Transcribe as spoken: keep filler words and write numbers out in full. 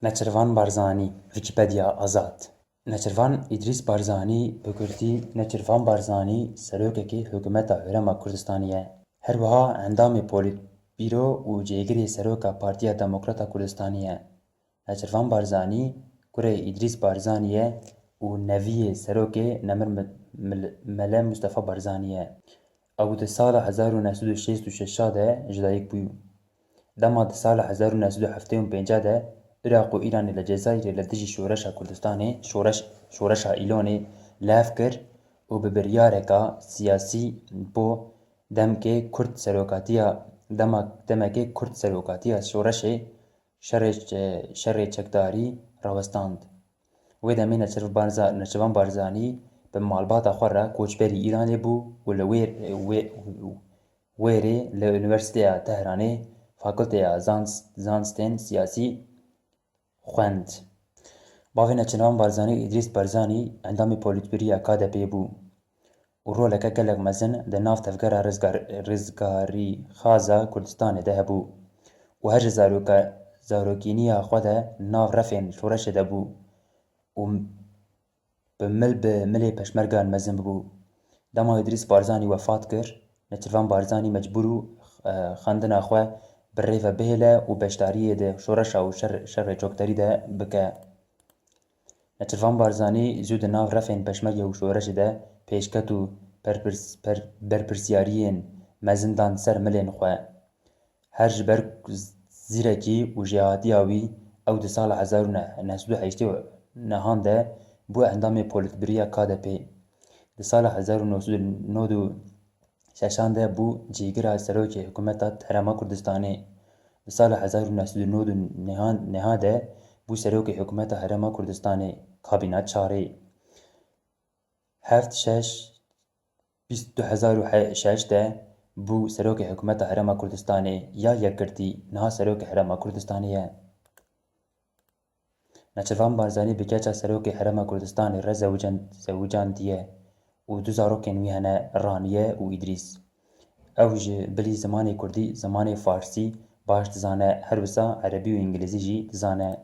Neçirvan Barzanî, Wikipedia, Azad. Neçirvan Îdrîs Barzanî, bi kurtî Neçirvan Barzanî, serokekî Hikûmeta Herêma Kurdistanê ye. Her wiha endamê Polîtbîro û cêgirê Seroka Partiya Demokrata Kurdistanê ye. Neçirvan Barzanî kurê Îdrîs Barzanî ye û neviyê serokê Nemir Mil-, Mil-, Mele Mustafa Barzanî ye. Ew di sala hezar û neh sed û şêst û şeş de ji dayik bû. Dema di sala hezar û neh sed û heftê û pênc de Iraq û Îranê li Cezayirê li dijî Şoreşa Kurdistanê, Şoreş, Şoreşa Îlonê lev kir û bi biryareka siyasî bo demkê Kurd serokatiya, dema, demekê Kurd serokatiya şoreşê şerê, şerê çekdarî rawestand. Wê demê Neçirvan Barza-, Neçirvan Barzanî bi malbata xwe re koçberî Îranê bû û li wê, wê, wê rê li Unîversîteya Tehranê Fakulteya Zans-, Zanistên Siyasî xwend. Bavê Neçirvan Barzanî Îdrîs Barzanî endamê Polîtbîroya K D P'ê bû û roleke gelek mezin di nav tevgera rizgar-, rizgarîxaza Kurdistanê de hebû û her ji zaroka-, zarokîniya xwe de nav refên şoreşê de bû û bi mil bi milê peşmergan mezin bûbû. Dema Îdrîs Barzanî wefat kir, Neçirvan Barzanî mecbûr bû, e, xwendina xwe bi rê ve bihêle û beşdariyê di şoreşa û şer-, şerê çokdarî de bike. Neçirvan Barzanî zû di nav refên peşmerge û şoreşê de pêşket û perpirs-, per-, berpirsiyariyên mezin dan ser milên xwe. Her ji ber zîrekî û jêhatiya wî, ew di sala hezar û neh sed û heştê û nehan de bû endamê Polîtbîroya K D P'ê. Di sala hezar û neh sed û nod û şeşan de bû cîgira serokê Hikûmeta Herêma Kurdistanê. Di sala hezar û neh sed û nod û nehan, neha de bû serokê Hikûmeta Herêma Kurdistanê, kabîna çarê. Heft şeş, bîst, du hezar û şeş de bû serokê Hikûmeta Herêma Kurdistanê ya Yekgirtî, niha serokê Herêma Kurdistanê ye. Neçirvan Barzanî bi keça serokê Herêma Kurdistanê re zewicand-, zewicandiye û du zarokên wî hene, Raniye û Îdrîs. Ew ji bilî zimanê kurdî, zimanê farsî baş dizane, her wisa erebî û îngilîzî jî dizane.